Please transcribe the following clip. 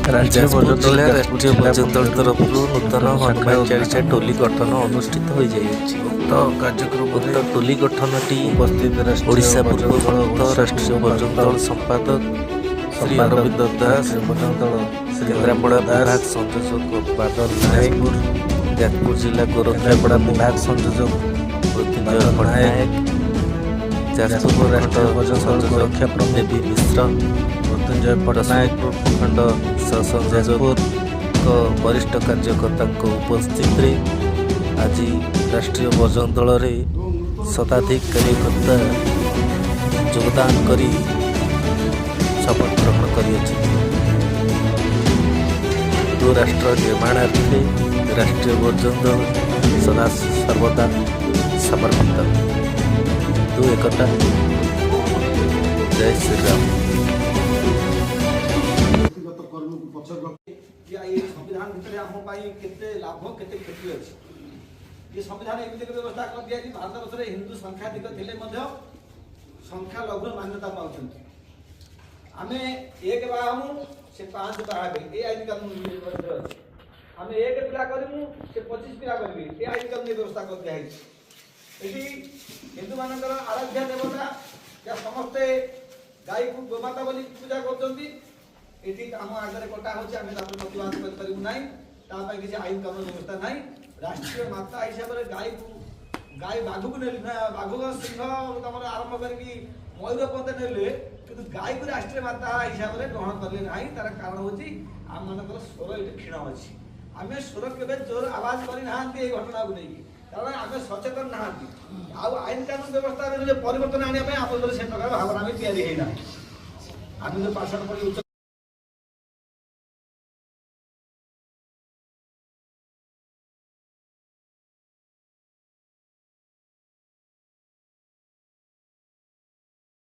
ରାଷ୍ଟ୍ରୀୟ ଯାଜପୁର ବଜରଙ୍ଗ ଦଳ ଜିଲ୍ଲା ଯାଜପୁର ରାଷ୍ଟ୍ରୀୟ ଜିଲ୍ଲା ବଜରଙ୍ଗ ଦଳ ପକ୍ଷରୁ ତରଫରୁ ନୂତନ ନୂତନ ଶାଖା ହନୁମାନ ଚାଳିଶା ଉଦ୍ଘାଟନ। ଟୋଲି ଗଠନ ଅନୁଷ୍ଠିତ ହୋଇଯାଇଅଛି। ଉକ୍ତ କାର୍ଯ୍ୟକ୍ରମରେ ଉକ୍ତ ଟୋଲି ଗଠନଟି ଉପସ୍ଥିତ ରାଷ୍ଟ୍ରୀୟ ଓଡ଼ିଶା ବଜରଙ୍ଗ ଦଳ ପୂର୍ବପ୍ରାନ୍ତ ଓଡ଼ିଶା ରାଷ୍ଟ୍ରୀୟ ପୂର୍ବ ବଜରଙ୍ଗ ପ୍ରାନ୍ତ ଦଳ ସମ୍ପାଦକ ଶ୍ରୀ ସମ୍ପାଦକ ଅରବିନ୍ଦ ଦାସ, ରାଷ୍ଟ୍ରୀୟ ବଜରଙ୍ଗ ଦଳ ଶ୍ରୀ କେନ୍ଦ୍ରାପଡ଼ା ଅରବିନ୍ଦ ଦାସ, ବିଭାଗ ସଂଯୋଜକ ବାଦଲ ନାୟକ, ଯାଜପୁର ଯାଜପୁର ଜିଲ୍ଲା ଗୋରକ୍ଷା କେନ୍ଦ୍ରାପଡ଼ା ପ୍ରମୁଖ ବିଭାଗ ସଂଯୋଜକ ମୃତ୍ୟୁଞ୍ଜୟ ବାଦଲ ନାୟକ, ପଟ୍ଟନାୟକ, ଯାଜପୁର ଯାଜପୁର ରାଷ୍ଟ୍ରୀୟ ପ୍ରଖଣ୍ଡ ବଜରଙ୍ଗ ଦଳ ସଂଯୋଜକ ଗୋରକ୍ଷା ପ୍ରମୁଖ ଦେବୀ ମିଶ୍ର, ମୃତ୍ୟୁଞ୍ଜୟ ପଟ୍ଟନାୟକ, ରସୁଲପୁର ପ୍ରଖଣ୍ଡ ଯାଜପୁର ସହସଂଯୋଜକଙ୍କ ବରିଷ୍ଠ କାର୍ଯ୍ୟକର୍ତ୍ତାଙ୍କ ଉପସ୍ଥିତିରେ ଆଜି ରାଷ୍ଟ୍ରୀୟ ବଜରଙ୍ଗ ଦଳରେ ଶତାଧିକ କାର୍ଯ୍ୟକର୍ତ୍ତା ଯୋଗଦାନ କରି ଶପଥ ଗ୍ରହଣ କରିଅଛନ୍ତି। ହିନ୍ଦୁ ରାଷ୍ଟ୍ର ନିର୍ମାଣାର୍ଥେ ରାଷ୍ଟ୍ରୀୟ ବଜରଙ୍ଗ ଦଳ ସଦା ସର୍ବଦା ସମର୍ପିତ। ହିନ୍ଦୁ ଏକତା। ଜୟ ଶ୍ରୀରାମ। ବ୍ୟକ୍ତିଗତ କର୍ମକୁ ପଛରେ ରଖି କି ଏଇ ସମ୍ବିଧାନ ଭିତରେ ଆମ ପାଇଁ କେତେ ଲାଭ, କେତେ କ୍ଷତି ଅଛି। ଏ ସମ୍ବିଧାନ ଏମିତି ଏକ ବ୍ୟବସ୍ଥା କରିଦିଆଯାଇଛି, ଭାରତବର୍ଷରେ ହିନ୍ଦୁ ସଂଖ୍ୟାଧିକ ଥିଲେ ମଧ୍ୟ ସଂଖ୍ୟା ଲଘୁର ମାନ୍ୟତା ପାଉଛନ୍ତି। ଆମେ ଏକ ବାହା ହମୁ, ସେ ପାଞ୍ଚ ବାହା ହେବେ, ଏ ଆଇନ କାନୁନ ମଧ୍ୟ ଅଛି। ଆମେ ଏକ ପିଲା କରିମୁ, ସେ 25 ପିଲା କରିବେ, ଏ ଆଇନ କାନୁନ ବ୍ୟବସ୍ଥା କରିଦିଆହେଇଛି। ଏଠି ହିନ୍ଦୁମାନଙ୍କର ଆରାଧ୍ୟା ଦେବତା ଯାହା, ସମସ୍ତେ ଗାଈକୁ ଗୋମାତା ବୋଲି ପୂଜା କରୁଛନ୍ତି। ଏଠି ଆମ ଆଗରେ କଟା ହେଉଛି, ଆମେ ତାକୁ ପ୍ରତିବାଦ କରିପାରିବୁ ନାହିଁ। ତା ପାଇଁ କିଛି ଆଇନ କାନୁନ ବ୍ୟବସ୍ଥା ନାହିଁ। ରାଷ୍ଟ୍ରୀୟ ମାତା ହିସାବରେ ଗାଈକୁ, ଗାଈ ବାଘକୁ ନେଲି ନା, ବାଘ, ସିଂହ, ତମର ଆରମ୍ଭ କରିକି ମୟୂର ପର୍ଯ୍ୟନ୍ତ ନେଲେ, କିନ୍ତୁ ଗାଈକୁ ରାଷ୍ଟ୍ରୀୟ ମାତା ହିସାବରେ ଗ୍ରହଣ କଲେ ନାହିଁ। ତାର କାରଣ ହେଉଛି ଆମମାନଙ୍କର ସ୍ୱର ଏଠି କ୍ଷୀଣ ଅଛି। ଆମେ ସ୍ୱର କେବେ ଜୋର ଆବାଜ କରିନାହାନ୍ତି ଏଇ ଘଟଣାକୁ ନେଇକି, କାରଣ ଆମେ ସଚେତନ ନାହାନ୍ତି। ଆଉ ଆଇନ କାନୁନ ବ୍ୟବସ୍ଥାରେ ପରିବର୍ତ୍ତନ ଆଣିବା ପାଇଁ ଆମ ଭିତରେ ସେ ପ୍ରକାର ଭାବନା ବି ତିଆରି ହେଇନାହିଁ। ଆମେ ଯେଉଁ ପାଠ ପଢ଼ି ଉଚ୍ଚ